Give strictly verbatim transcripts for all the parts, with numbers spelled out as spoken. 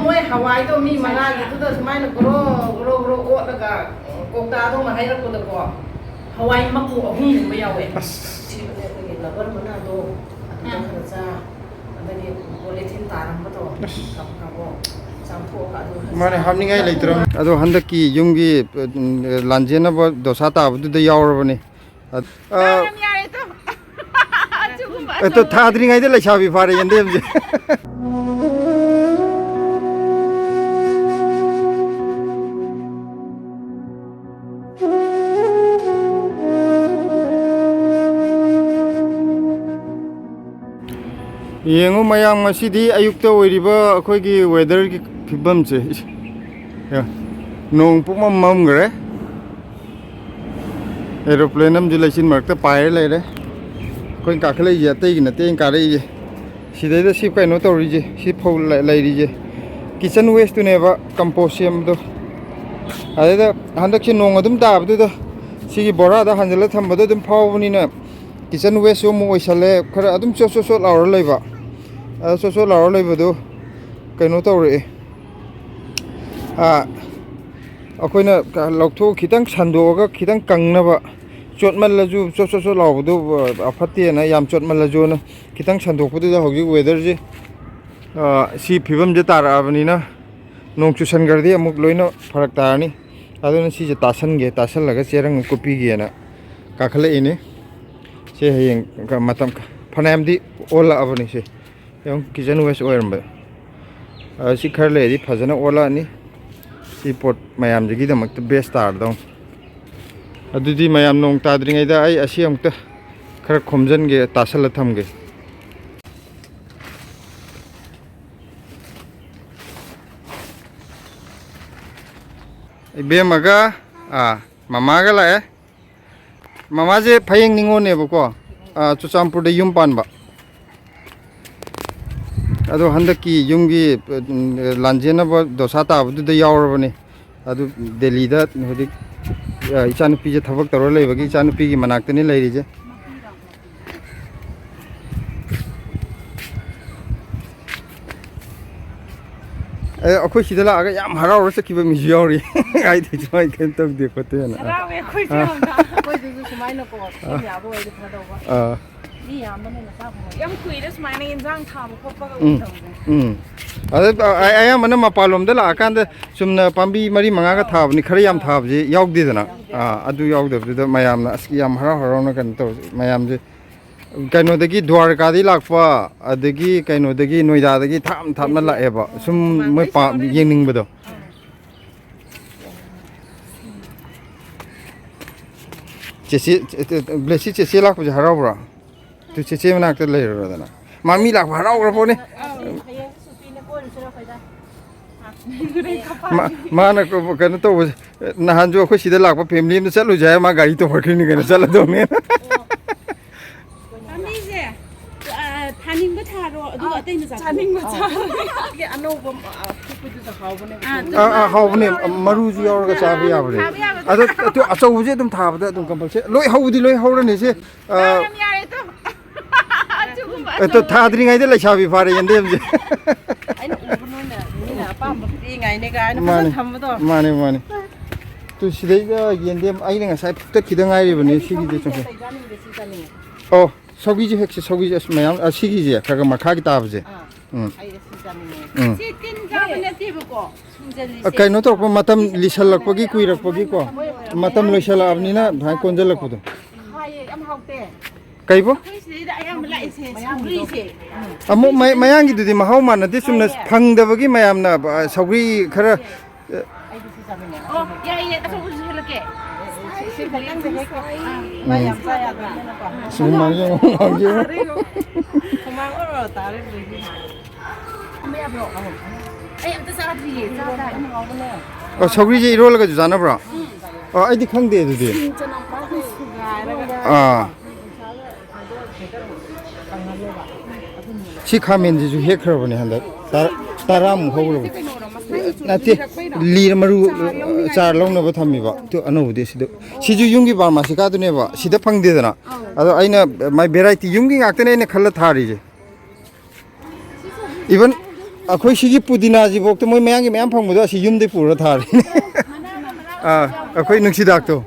ꯃꯣꯏ ꯍꯋꯥꯏꯗꯣ ꯃꯤ ꯃꯉꯥꯒꯤꯗꯨꯗ ꯁꯨꯃꯥꯏꯅ ꯒ꯭ꯔꯣ ꯒ꯭ꯔꯣ ꯒ꯭ꯔꯣ ꯑꯣꯠꯂꯒ ꯀꯧꯇꯥꯗꯧꯅ ꯍꯩꯔꯛꯄꯗꯀꯣ, ꯍꯋꯥꯏ ꯃꯀꯨ ꯑꯍꯨꯝꯒꯨꯝꯕ ꯌꯥꯎꯋꯦ꯫ ꯑꯁ꯫ ꯁꯤ ꯑꯩꯈꯣꯏꯒꯤ ꯂꯕꯔ ꯃꯅꯥꯗꯣ ꯑꯗꯨꯗ ꯈꯔ ꯆꯥ, ꯑꯗꯒꯤ ꯄꯣꯂꯤꯊꯤꯟ ꯇꯥꯔꯝꯕꯗꯣ ꯑꯁ꯫ ꯀꯕꯣꯛ ꯀꯕꯣꯛ ꯆꯥꯝꯊꯣꯛꯑꯒ ꯑꯗꯨ ꯈꯔ ꯃꯥꯅꯦ, ꯆꯥ꯫ ꯍꯥꯞꯅꯤꯡꯉꯥꯏ ꯂꯩꯇ꯭ꯔꯕ꯫ ꯑꯗꯣ ꯍꯟꯗꯛꯀꯤ ꯌꯨꯝꯒꯤ, ꯎꯝ, ꯂꯥꯟꯖꯦꯟꯅꯕ ꯗꯣꯁꯥ ꯇꯥꯕꯗꯨꯗ ꯌꯥꯎꯔꯕꯅꯤ꯫ ꯑ, ꯑ, ꯌꯥꯔꯦ, ꯌꯥꯔꯦ, ꯇꯣ꯫ ꯑꯗꯨꯒꯨꯝꯕ ꯑ, ꯇꯣ, ꯊꯥꯗ꯭ꯔꯤꯉꯩꯗ ꯂꯩꯁꯥꯕꯤ ꯐꯥꯔꯦ ꯌꯦꯟꯗꯦꯝꯁꯦ꯫ ꯌꯦꯡꯉꯨ ꯃꯌꯥꯝ, ꯉꯁꯤꯗꯤ ꯑꯌꯨꯛꯇ ꯑꯣꯏꯔꯤꯕ ꯑꯩꯈꯣꯏꯒꯤ weatherꯒꯤ ꯐꯤꯕꯝꯁꯦ꯫ ꯌꯦꯡꯉꯨ, ꯅꯣꯡ ꯄꯨꯡꯃꯝ ꯃꯝꯈ꯭ꯔꯦ꯫ Aeroplane ꯑꯃꯗꯤ ꯂꯩꯆꯤꯟ ꯃꯔꯛꯇ ꯄꯥꯏꯔ ꯂꯩꯔꯦ꯫ ꯑꯩꯈꯣꯏꯅ ꯀꯥꯈꯠꯂꯛꯏꯁꯦ ꯑꯇꯩꯒꯤ ꯅꯠꯇꯦ, ꯑꯩꯅ ꯀꯥꯔꯛꯏꯁꯦ꯫ ꯁꯤꯗꯩꯗ ꯁꯤ ꯀꯩꯅꯣ ꯇꯧꯔꯤꯁꯦ, ꯁꯤ ꯐꯧ ꯂꯩ-, ꯂꯩꯔꯤꯁꯦ kitchen wasteꯇꯨꯅꯦꯕ, compost ꯁꯦꯝꯕꯗꯣ꯫ ꯑꯗꯩꯗ ꯍꯟꯗꯛꯁꯦ ꯅꯣꯡ ꯑꯗꯨꯝ ꯇꯥꯕꯗꯨꯗ ꯁꯤꯒꯤ ꯕꯣꯔꯥꯗ ꯍꯥꯟꯖꯜꯂ ꯊꯝꯕꯗꯣ ꯑꯗꯨꯝ ꯐꯥꯎꯕꯅꯤꯅ kitchen wasteꯁꯨ ꯑꯃꯨꯛ ꯑꯣꯏꯁꯜꯂꯦ, ꯈꯔ ꯑꯗꯨꯝ ꯆꯣꯠ ꯆꯣꯠ ꯆꯣꯠ ꯂꯥꯎꯔ ꯂꯩꯕ꯫ ꯑꯗ ꯆꯣꯠ ꯆꯣꯠ ꯂꯥꯎꯔ ꯂꯩꯕꯗꯨ ꯀꯩꯅꯣ ꯇꯧꯔꯛꯑꯦ꯫ ꯑꯥ, ꯑꯩꯈꯣꯏꯅ ꯂꯧꯊꯣꯛ-, ꯈꯤꯇꯪ ꯁꯟꯗꯣꯛꯑꯒ ꯈꯤꯇꯪ ꯀꯪꯅꯕ, ꯆꯣꯠꯃꯜꯂꯁꯨ ꯆꯣꯠ ꯆꯣꯠ ꯆꯣꯠ ꯂꯥꯎꯕꯗꯨ, ꯑ, ꯐꯠꯇꯦꯅ, ꯌꯥꯝ ꯆꯣꯠꯃꯜꯂꯁꯨꯅ ꯈꯤꯇꯪ ꯁꯟꯗꯣꯛꯄꯗꯨꯗ ꯍꯧꯖꯤꯛ weatherꯁꯤ, ꯑ, ꯁꯤ ꯐꯤꯕꯝꯁꯦ ꯇꯥꯔꯛꯑꯕꯅꯤꯅ ꯅꯣꯡ ꯆꯨꯁꯟꯈ꯭ꯔꯗꯤ ꯑꯃꯨꯛ ꯂꯣꯏꯅ ꯐꯔꯛ ꯇꯥꯔꯅꯤ꯫ ꯑꯗꯨꯅ ꯁꯤꯁꯦ ꯇꯥꯁꯟꯒꯦ, ꯇꯥꯁꯜꯂꯒ ꯆꯦꯔꯪ ꯀꯨꯞꯄꯤꯒꯦꯅ ꯀꯥꯈꯠꯂꯛꯏꯅꯤ꯫ ꯁꯤ ꯍꯌꯦꯡ ꯃꯇꯝ ꯐꯅꯌꯥꯝꯗꯤ ꯑꯣꯜꯂꯛꯑꯕꯅꯤ ꯁꯤ꯫ ꯌꯦꯡꯉꯨ, kitchen waste ꯑꯣꯏꯔꯝꯕ꯫ ꯑ, ꯁꯤ ꯈꯔ ꯂꯩꯔꯗꯤ ꯐꯖꯅ ꯑꯣꯜꯂꯛꯑꯅꯤ꯫ ꯁꯤ ꯄꯣꯠ ꯃꯌꯥꯝꯁꯤꯒꯤꯗꯃꯛꯇ best ꯇꯥꯔꯗꯧꯅꯤ꯫ ꯑꯗꯨꯗꯤ ꯃꯌꯥꯝ ꯅꯣꯡ ꯇꯥꯗ꯭ꯔꯤꯉꯩꯗ ꯑꯩ ꯑꯁꯤ ꯑꯃꯨꯛꯇ ꯈꯔ ꯈꯣꯝꯖꯤꯟꯒꯦ, ꯇꯥꯁꯜꯂ ꯊꯝꯒꯦ꯫ ꯏꯕꯦꯝꯃꯒ, ꯑꯥ, ꯃꯃꯥꯒ ꯂꯥꯛꯑꯦ꯫ ꯃꯃꯥꯁꯦ ꯐꯌꯦꯡ ꯅꯤꯉꯣꯜꯅꯦꯕꯀꯣ, ꯑꯥ, ꯆꯨꯔꯆꯥꯟꯄꯨꯔꯗ ꯌꯨꯝ ꯄꯥꯟꯕ꯫ ꯑꯗꯣ ꯍꯟꯗꯛꯀꯤ ꯌꯨꯝꯒꯤ, ꯎꯝ, ꯂꯥꯟꯖꯦꯟꯅꯕ ꯗꯣꯁꯥ ꯇꯥꯕꯗꯨꯗ ꯌꯥꯎꯔꯕꯅꯦ꯫ ꯑꯗꯨ ꯗꯦꯜꯂꯤꯗ ꯍꯧꯖꯤꯛ, ꯑꯥ, ꯏꯆꯥꯅꯨꯄꯤꯁꯦ ꯊꯕꯛ ꯇꯧꯔ ꯂꯩꯕꯒꯤ ꯏꯆꯥꯅꯨꯄꯤꯒꯤ ꯃꯅꯥꯛꯇꯅꯤ ꯂꯩꯔꯤꯁꯦ꯫ ꯑꯦ, ꯑꯩꯈꯣꯏ ꯁꯤꯗ ꯂꯥꯛꯑꯒ ꯌꯥꯝ ꯍꯔꯥꯎꯔ ꯆꯠꯈꯤꯕ ꯃꯤꯁꯨ ꯌꯥꯎꯔꯤ꯫ ꯍꯥꯏꯗꯤ ꯁꯨꯃꯥꯏꯅ ꯀꯩꯅꯣ ꯇꯧꯗꯦ ꯈꯣꯠꯇꯦꯅ꯫ ꯍꯔꯥꯎꯋꯦ ꯑꯩꯈꯣꯏꯁꯨ ꯑꯥ꯫ ꯌꯥꯝꯅ꯫ ꯑꯩꯈꯣꯏꯗꯨꯁꯨ ꯁꯨꯃꯥꯏꯅꯀꯣ, ꯁꯦꯝ ꯌꯥꯕ ꯑꯣꯏꯔꯗꯤ ꯐꯗꯧꯕ꯫ ꯑꯥ꯫ ꯃꯤ ꯌꯥꯝꯕꯅꯤꯅ ꯆꯥꯛ ꯐꯪꯉꯣꯏ꯫ ꯌꯥꯝ ꯀꯨꯏꯔꯦ ꯁꯨꯃꯥꯏꯅ ꯏꯟꯖꯥꯡ ꯊꯥꯕ ꯈꯣꯠꯄꯒ ꯎꯝ꯫ ꯎꯗꯕꯁꯦ꯫ ꯎꯝ꯫ ꯑꯗ ꯑ-, ꯑ-, ꯑꯌꯥꯝꯕꯅ ꯃꯄꯥꯟꯂꯣꯝꯗ ꯂꯥꯛꯑꯀꯥꯟꯗ ꯆꯨꯝꯅ ꯄꯥꯝꯕꯤ ꯃꯔꯤ ꯃꯉꯥꯒ ꯊꯥꯕꯅꯤ, ꯈꯔ ꯌꯥꯝ ꯊꯥꯕꯁꯦ ꯌꯥꯎꯗꯦꯗꯅ꯫ ꯑꯥ, ꯑꯗꯨ ꯌꯥꯎꯗꯕꯗꯨꯗ ꯃꯌꯥꯝꯅ ꯑꯁ ꯌꯥꯝ ꯍꯔꯥꯎ ꯍꯔꯥꯎꯅ ꯀꯩꯅꯣ ꯇꯧꯔꯦ꯫ ꯃꯌꯥꯝꯁꯦ ꯀꯩꯅꯣꯗꯒꯤ, ꯗ꯭ꯋꯥꯔꯀꯥꯗꯒꯤ ꯂꯥꯛꯄ, ꯑꯗꯒꯤ ꯀꯩꯅꯣꯗꯒꯤ, ꯅꯣꯏꯗꯥꯗꯒꯤ ꯊꯥꯞꯅ ꯊꯥꯞꯅ ꯂꯥꯛꯑꯦꯕ꯫ ꯁꯨꯝ ꯃꯣꯏ ꯄꯥꯝ-, ꯌꯦꯡꯅꯤꯡꯕꯗꯣ꯫ ꯆꯦꯆꯦ, ꯕ꯭ꯂꯦꯁꯤ ꯆꯦꯆꯦ ꯂꯥꯛꯄꯁꯦ ꯍꯔꯥꯎꯕ꯭ꯔꯥ? ꯑꯗꯨ ꯆꯦꯆꯦ ꯃꯅꯥꯛꯇ ꯂꯩꯔꯨꯔꯗꯅ꯫ ꯃꯥ ꯃꯤ ꯂꯥꯛꯄ ꯍꯔꯥꯎꯈ꯭ꯔ ꯄꯣꯠꯅꯤ꯫ ꯑꯧ, ꯍꯌꯦꯡ ꯁꯨꯇꯤꯅꯦ, ꯀꯣꯏꯔꯨꯁꯤꯔꯣ ꯑꯩꯈꯣꯏꯗ? ꯃꯥ-, ꯃꯥꯅ ꯀ-, ꯀꯩꯅꯣ ꯇꯧꯕꯁꯦ, ꯅꯍꯥꯟꯁꯨ ꯑꯩꯈꯣꯏ ꯁꯤꯗ ꯂꯥꯛꯄ ꯐꯦꯃꯤꯂꯤ ꯑꯃꯗ ꯆꯠꯂꯨꯁꯦ ꯍꯥꯏꯔ ꯃꯥ ꯒꯥꯔꯤ ꯇꯣꯡꯈꯠꯈ꯭ꯔꯤꯅꯤ ꯀꯩꯅꯣ, ꯆꯠꯂꯗꯧꯅꯦ꯫ ꯄꯥꯝꯕꯤꯁꯦ, ꯑ, ꯊꯥꯅꯤꯡꯕ ꯊꯥꯔꯣ, ꯑꯗꯨꯒ ꯑꯇꯩꯅ ꯆꯥꯊꯣꯛꯑꯣ꯫ ꯆꯥꯅꯤꯡꯕ ꯆꯥꯔꯣ꯫ ꯑꯅꯧꯕ, ꯑ, ꯑꯄꯤꯛꯄꯗꯨꯁꯨ ꯍꯥꯎꯕꯅꯦꯕ꯫ ꯑꯥ, ꯑꯥ, ꯑꯥ, ꯍꯥꯎꯕꯅꯦ꯫ ꯃꯔꯨꯁꯨ ꯌꯥꯎꯔꯒ ꯆꯥꯕ ꯌꯥꯕꯅꯦ꯫ ꯆꯥꯕ ꯌꯥꯕꯅꯦ꯫ ꯑꯗꯣ, ꯑꯗꯨ ꯑꯆꯧꯕꯁꯦ ꯑꯗꯨꯝ ꯊꯥꯕꯗ ꯑꯗꯨꯝ ꯀꯝꯄꯜꯁꯔꯤ ꯂꯣꯏ ꯍꯧꯕꯗꯤ ꯂꯣꯏ ꯍꯧꯔꯅꯤ ꯁꯦ꯫ ꯑ, ꯌꯥꯝ ꯌꯥꯔꯦ, ꯇꯣ꯫ ꯑꯗꯨꯒꯨꯝꯕ ꯑꯦ, ꯇꯣ, ꯑꯆꯧꯕ ꯊꯥꯗ꯭ꯔꯤꯉꯩꯗ ꯂꯩꯁꯥꯕꯤ ꯐꯥꯔꯦ ꯌꯦꯟꯗꯦꯝꯁꯦ꯫ ꯑꯩꯅ ꯎꯕ ꯅꯣꯏꯅ ꯃꯤꯅ ꯑꯄꯥꯝꯕ ꯄꯤꯉꯥꯏꯅꯦ ꯀꯥꯏꯅ ꯐꯖꯅ ꯃꯥꯅꯦ꯫ ꯊꯝꯕꯗꯣ꯫ ꯃꯥꯅꯦ, ꯃꯥꯅꯦ꯫ ꯇꯨ ꯁꯤꯗꯩꯗ ꯌꯦꯟꯗꯦꯝ ꯑꯩꯅ ꯉꯁꯥꯏ ꯐꯨꯛꯇꯠꯈꯤꯗ ꯉꯥꯏꯔꯤꯕꯅꯤ, ꯁꯤꯒꯤꯗꯤ ꯆꯨꯝ-, ꯀꯩ ꯆꯥꯅꯤꯡꯒꯦ? ꯁꯤ ꯆꯥꯅꯤꯡꯉꯦ꯫ ꯑꯣ, ꯁꯧꯒꯤꯁꯦ ꯍꯦꯛꯁꯦ, ꯁꯧꯒꯤꯁꯦ ꯑꯁ ꯃꯌꯥꯝ, ꯑ, ꯁꯤꯒꯤꯁꯦ ꯈꯔ ꯈꯔ ꯃꯈꯥꯒꯤ ꯇꯥꯕꯁꯦ꯫ ꯑꯥ, ꯎꯝ꯫ ꯑꯩ ꯑꯁꯤ ꯆꯥꯅꯤꯡꯉꯦ꯫ ꯎꯝ꯫ ꯁꯤ ꯇꯤꯟ ꯆꯥꯕ ꯅꯠꯇꯦꯕꯀꯣ, ꯁꯨꯝꯖꯜꯂꯤꯁꯦ꯫ ꯑ, ꯀꯩꯅꯣ ꯇꯧꯔꯛꯄ, ꯃꯇꯝ ꯂꯤꯁꯜꯂꯛꯄꯒꯤ, ꯀꯨꯏꯔꯛꯄꯒꯤꯀꯣ, ꯃꯇꯝ ꯂꯣꯏꯁꯜꯂꯛꯑꯕꯅꯤꯅ ꯑꯗꯨꯃꯥꯏꯅ ꯀꯣꯟꯁꯤꯜꯂꯛꯄꯗꯣ꯫ ꯍꯥꯏꯌꯦ, ꯌꯥꯝ ꯍꯥꯎꯇꯦ꯫ ꯀꯩꯕꯣ? ꯑꯩꯈꯣꯏ ꯁꯤꯗꯩꯗ ꯑꯌꯥꯝꯕ ꯂꯥꯛꯏꯁꯦ ꯁꯧꯒ꯭ꯔꯤꯁꯦ꯫ ꯑꯃꯨꯛ ꯃ-, ꯃꯌꯥꯡꯒꯤꯗꯨꯗꯤ ꯃꯍꯥꯎ ꯃꯥꯟꯅꯗꯦ, ꯆꯨꯝꯅ ꯐꯪꯗꯕꯒꯤ ꯃꯌꯥꯝꯅ, ꯑ, ꯁꯧꯒ꯭ꯔꯤ ꯈꯔ, ꯑ, ꯑꯣ, ꯌꯥꯏꯌꯦ, ꯑꯆꯧꯕꯁꯨ ꯍꯦꯜꯂꯛꯀꯦ꯫ ꯁꯤ ꯈꯛꯇꯪꯗ ꯍꯦꯛ-, ꯑꯥ, ꯃꯥ ꯌꯥꯝ ꯆꯥ ꯌꯥꯗꯕꯅꯤꯅꯀꯣ꯫ ꯁꯤ ꯍꯨꯃꯥꯡꯁꯦ ꯌꯦꯡꯉꯣ, ꯍꯨꯃꯥꯡꯁꯦ ꯌꯦꯡꯉꯣ꯫ ꯍꯨꯃꯥꯡ ꯑꯣꯔꯣ ꯇꯥꯔꯦ, ꯂꯣꯏꯔꯦ꯫ ꯊꯝꯕ ꯌꯥꯕ꯭ꯔꯣ? ꯑꯩ ꯑꯝꯇ ꯆꯥꯗ꯭ꯔꯤꯌꯦ, ꯆꯥ ꯇꯥꯔꯦ꯫ ꯑ, ꯁꯧꯒ꯭ꯔꯤꯁꯦ ꯏꯔꯣꯜꯂꯒꯁꯨ ꯆꯥꯅꯕ꯭ꯔꯣ? ꯑ, ꯑꯩꯗꯤ ꯈꯪꯗꯦ ꯑꯗꯨꯗꯤ꯫ ꯁꯤꯡ ꯆꯅꯝ ꯈꯔ ꯁꯨꯒꯥꯏꯔꯒ꯫ ꯑꯥ꯫ ꯁꯤ ꯈꯥꯃꯦꯟꯁꯤꯁꯨ ꯍꯦꯛꯈ꯭ꯔꯕꯅꯦ ꯍꯟꯗꯛ꯫ ꯇꯔꯥ-, ꯇꯔꯥꯃꯨꯛ ꯍꯧꯈ꯭ꯔꯕꯅꯦ꯫ ꯅꯠꯇꯦ, ꯂꯤꯔ ꯃꯔꯨ, ꯆꯥꯔ ꯂꯧꯅꯕ ꯊꯝꯃꯤꯕ꯫ ꯑꯗꯨ ꯑꯅꯧꯕꯗꯤ ꯁꯤꯗ꯫ ꯁꯤꯁꯨ ꯌꯨꯝꯒꯤ ꯕꯥꯔꯃꯥꯁꯤꯀꯥꯗꯨꯅꯦꯕ꯫ ꯁꯤꯗ ꯐꯪꯗꯦꯗꯅ꯫ ꯑꯗꯣ ꯑꯩꯅ ꯃꯥꯏ ꯚꯦꯔꯥꯏꯇꯤ ꯌꯨꯝꯒꯤ ꯉꯥꯛꯇꯅꯦ ꯑꯩꯅ ꯈꯜꯂ ꯊꯥꯔꯤꯁꯦ꯫ Even ꯑꯩꯈꯣꯏ ꯁꯤꯒꯤ ꯄꯨꯗꯤꯅꯥꯁꯤꯐꯥꯎꯗ ꯃꯣꯏ ꯃꯌꯥꯡꯒꯤ ꯃꯌꯥꯝ ꯐꯪꯕꯗꯣ ꯑꯁꯤ ꯌꯨꯝꯗꯩ ꯄꯨꯔ ꯊꯥꯔꯤꯅꯦ꯫ ꯑꯥ, ꯑꯩꯈꯣꯏ ꯅꯨꯡꯁꯤꯗꯥꯛꯇꯣ꯫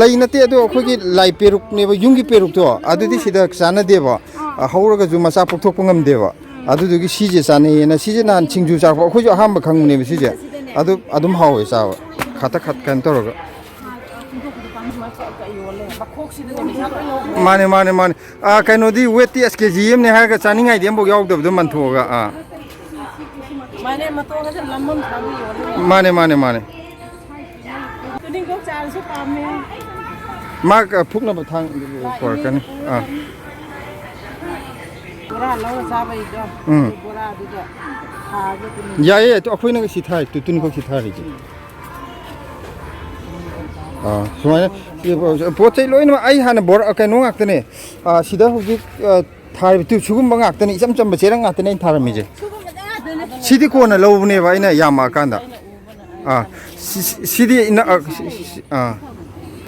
ꯂꯩ ꯅꯠꯇꯦ, ꯑꯗꯣ ꯑꯩꯈꯣꯏꯒꯤ ꯂꯥꯏ ꯄꯦꯔꯨꯛꯅꯦꯕ, ꯌꯨꯝꯒꯤ ꯄꯦꯔꯨꯛꯇꯣ, ꯑꯗꯨꯗꯤ ꯁꯤꯗ ꯆꯥꯟꯅꯗꯦꯕ꯫ ꯑ, ꯍꯧꯔꯒꯁꯨ ꯃꯆꯥ ꯄꯣꯛꯊꯣꯛꯄ ꯉꯝꯗꯦꯕ꯫ ꯑꯗꯨꯗꯨꯒꯤ ꯁꯤꯁꯦ ꯆꯥꯅꯩꯌꯦꯅ, ꯁꯤꯁꯦ ꯅꯍꯥꯟ ꯁꯤꯡꯖꯨ ꯆꯥꯔꯛꯄ, ꯑꯩꯈꯣꯏꯁꯨ ꯑꯍꯥꯟꯕ ꯈꯪꯕꯅꯦꯕ ꯁꯤꯁꯦ꯫ ꯑꯗꯨ ꯑꯗꯨꯝ ꯍꯥꯎꯋꯦ ꯆꯥꯕ, ꯈꯥꯇꯛ ꯈꯥꯇꯛ ꯀꯩꯅꯣ ꯇꯧꯔꯒ꯫ ꯃꯥꯅꯦ, ꯃꯥꯅꯦ, ꯃꯥꯅꯦ꯫ ꯑꯥ, ꯀꯩꯅꯣꯗꯤ ꯋꯦꯠꯇꯤ ꯑꯁ ꯀꯦ ꯖꯤ ꯑꯃꯅꯦ ꯍꯥꯏꯔꯒ ꯆꯥꯅꯤꯡꯉꯥꯏꯗꯤ ꯑꯝꯐꯥꯎ ꯌꯥꯎꯗꯕꯗꯣ ꯃꯟꯊꯣꯛꯑꯒ꯫ ꯑꯥ꯫ ꯃꯥꯅꯦ, ꯃꯇꯣꯟꯒꯁꯦ ꯂꯝ ꯑꯃ ꯁꯥꯕ ꯌꯣꯜꯂꯦ꯫ ꯃꯥꯅꯦ, ꯃꯥꯅꯦ, ꯃꯥꯅꯦ꯫ ꯇꯨꯅꯤꯡꯈꯣꯛ ꯆꯥꯔꯁꯨ ꯄꯥꯝꯃꯦ꯫ ꯃꯥ ꯐꯨꯛꯅꯕ ꯊꯥꯡ ꯄꯨꯔꯛꯀꯅꯤ꯫ ꯑꯥ꯫ ꯕꯣꯔꯥ ꯂꯧꯔ ꯆꯥꯕꯩꯗꯣ꯫ ꯎꯝ꯫ ꯑꯗꯨ ꯕꯣꯔꯥꯗꯨꯒ ꯊꯥꯒꯦ ꯇꯨꯅꯤꯡꯈꯣꯛ꯫ ꯌꯥꯏꯌꯦ, ꯑꯗꯣ ꯑꯩꯈꯣꯏꯅꯒ ꯁꯤ ꯊꯥꯔꯤ, ꯇꯨ-, ꯇꯨꯅꯤꯡꯈꯣꯛꯁꯤ ꯊꯥꯔꯤꯁꯦ꯫ ꯑꯥ, ꯁꯨꯃꯥꯏꯅ ꯄꯣꯠ ꯆꯩ ꯂꯣꯏꯅꯃꯛ ꯑꯩ ꯍꯥꯟꯅ ꯕꯣꯔꯥ, ꯀꯩꯅꯣ ꯉꯥꯛꯇꯅꯦ꯫ ꯑꯥ, ꯁꯤꯗ ꯍꯧꯖꯤꯛ, ꯑꯥ, ꯊꯥꯔꯤꯕ ꯇꯨ-, ꯁꯤꯒꯨꯝꯕ ꯉꯥꯛꯇꯅꯤ, ꯏꯆꯝ ꯆꯝꯕ ꯆꯦꯔꯪ ꯉꯥꯛꯇꯅꯦ ꯑꯩꯅ ꯊꯥꯔꯝꯃꯤꯁꯦ꯫ ꯁꯤꯗꯤ ꯀꯣꯟꯅ ꯂꯧꯕꯅꯦꯕ ꯑꯩꯅ ꯌꯥꯝꯃꯛꯑꯀꯥꯟꯗ꯫ ꯑꯥ, ꯁꯤ-, ꯁꯤ-, ꯁꯤꯗꯤ ꯏꯅ-, ꯑ, ꯁꯤ-, ꯁꯤ-, ꯑꯥ꯫